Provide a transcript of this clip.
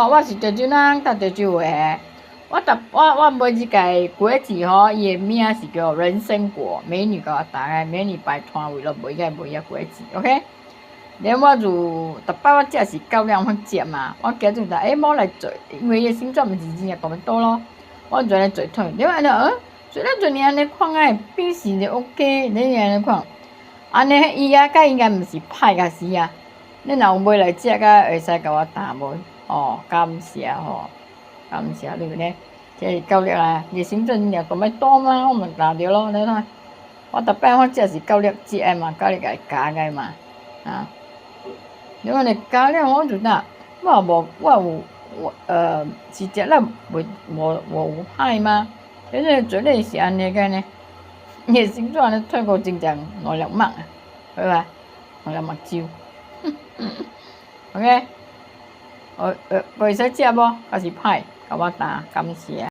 吼，我是潮州人，搭潮州話。我逐我我買這個果子吼，伊的名是叫人參果，美女共我擔的，美女擺攤位囉賣個賣遐果子，OK。然後我就逐擺我食是九點我食嘛，我今日就欸無來做，因為伊的形狀毋是真正大多咯，我就來做腿，你按呢，做了做爾按呢看愛比是就 OK，你按呢看，按呢伊啊，佮應該毋是歹甲死啊，你若有買來食，甲會使共我擔無？哦，感謝吼，感謝你呢。這是九粒啊，伊形狀真正大多嘛，我嘛擔著咯，你看，我逐擺我食是九粒食的嘛，九粒共伊咬開嘛，啊，你看你咬了我就呾，我無我有我是食了袂無無有害嗎？這個做咧是按呢個呢，伊的形狀按呢退過真正兩粒目啊，好吧，兩粒目睭，OK，我會使食無？還是歹？共我擔，感謝。